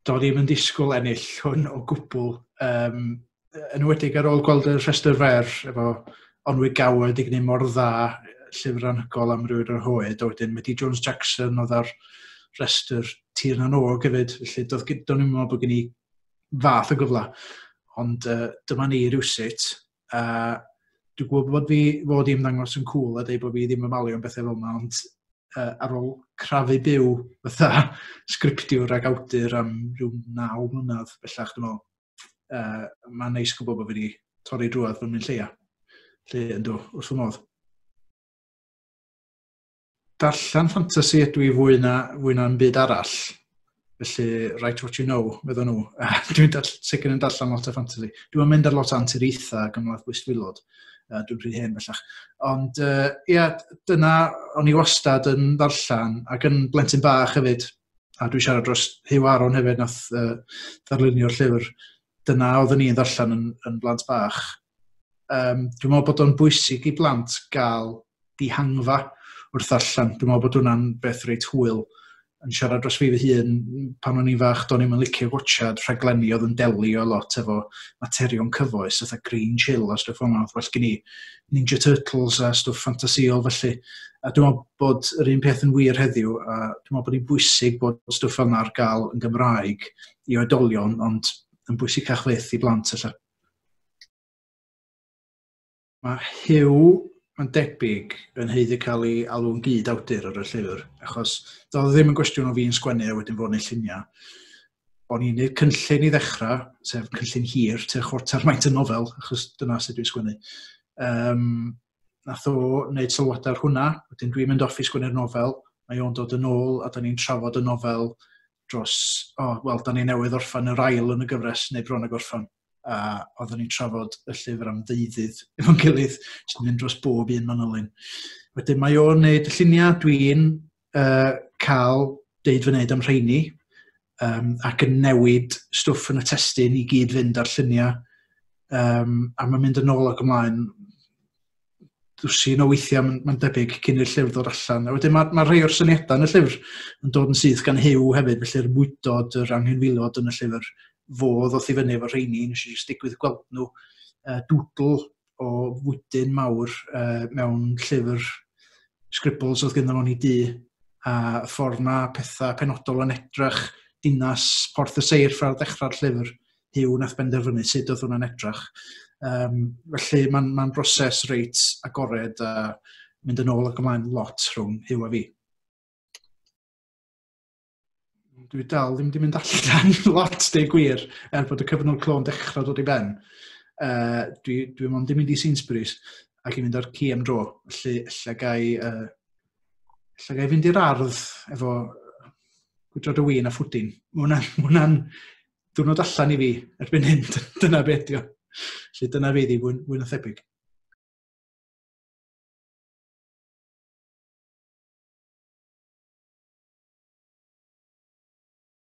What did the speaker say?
Do'n i'm yn disgwyl ennill hwn o gwbl. Yn enwedig ar ôl gweld y rhestr fer efo Onwyd Gower 'di gwneud mor dda, llyfr anhygoel am rywun o'r hoed, a wedyn Medi Jones Jackson oedd ar rhestr Tir na n-Og hefyd, felly do'n i'm yn meddwl bod gen i fath o gyfle. Ond dyma ni rywsut. A dwi'n gwybod bod fi fod i ymddangos yn cŵl a dweud bod fi ddim yn malio am bethau fel yma, ond ar ôl crafu byw fatha sgriptiwr ac awdur am ryw 9 mlynedd bellach, dwi'n meddwl, mae'n neis gwybod bod fi wedi torri drwodd fy mynd lleia. Felly, yndw, wrth fy modd. Darllen ffantasi ydw i fwy na'm byd arall. Felly, write what you know, meddwn nhw. Dwi'n sicr yn darllen lot o ffantasi. Dwi'n mynd ar lot o anturiaethau ac ymladd bwystfilod. Dwi'n rhy hen bellach. Ond ia, dyna o'n i wastad yn ddarllen ac yn blentyn bach hefyd. A dwi'n siarad dros Huw Aaron hefyd nath ddarlunio'r llyfr. Dyna oeddwn i'n ddarllen yn blant bach. Dwi'n meddwl bod o'n bwysig i blant gael dihangfa wrth ddarllen. Dwi'n meddwl bod hwnna'n beth reit hwyl. Yn siarad dros fi fy hun, pan o'n i'n fach, do'n i'm yn licio gwatsiad rhaglenni oedd yn delio lot efo materion cyfoes, fatha Green Chill a stwff fel 'na. Oedd well gen i Ninja Turtles a stwff ffantasïol felly. A dwi'n meddwl bod yr un peth yn wir heddiw, a dwi'n meddwl bod hi'n bwysig bod stwff fel 'na ar gael yn Gymraeg i oedolion, ond yn bwysicach fyth i blant ella. Mae Huw, mae'n debyg, yn haeddu cael ei alw'n gyd awdur ar y llyfr, achos doedd o ddim yn gwestiwn o fi'n sgwennu a wedyn fo'n neud lluniau. O'n i'n neud cynllun i ddechrau, sef cynllun hir, tua chwarter maint y nofel, achos dyna sut dwi'n sgwennu. Nath o wneud sylwadau ar hwnna, wedyn dwi'n mynd off i sgwennu'r nofel, mae o'n dod yn ôl a da ni'n trafod y nofel dros, oh, wel, da ni newydd orffan yr ail yn y gyfres, neu bron ag orffan. A oeddwn ni'n trafod y llyfr am ddeuddydd efo'n gilydd, jyst yn mynd dros bob un manylyn. Wedyn mae o'n neud y lluniau, dwi'n cael deud fy wneud am rheini, ac yn newid stwff yn y testun i gyd fynd ar lluniau. A mae'n mynd yn ôl ac ymlaen dwsin o weithiau, mae'n debyg, cyn i'r llyfr ddod allan. A wedyn mae rhai o'r syniadau yn y llyfr yn dod yn syth gan Huw hefyd, felly'r mwydod, yr anghenfilod yn y llyfr, fo ddoth i fyny efo rheini, nes i jyst digwydd gweld nhw doodle o fwydyn mawr mewn llyfr scribbles oedd gynno fo'n ei dŷ, a ffordd mae pethau penodol yn edrych, dinas Porth y Seirff ar ddechrau'r llyfr, Huw nath benderfynu sut oedd hwnna'n edrych. Felly mae'n broses reit agored a mynd yn ôl ac ymlaen lot rhwng Huw a fi. Dwi dal ddim wedi mynd allan lot, deud gwir, er bod y cyfnod clo'n dechrau dod i ben. Dwi mond yn mynd i Sainsbury's ac i fynd ar ci am dro. Felly ella gai fynd i'r ardd efo gwydrod o win a phwdin. Mae hwnna'n diwrnod allan i fi erbyn hyn. Dyna beth ydi o. Felly dyna fi ddi, fwy na thebyg.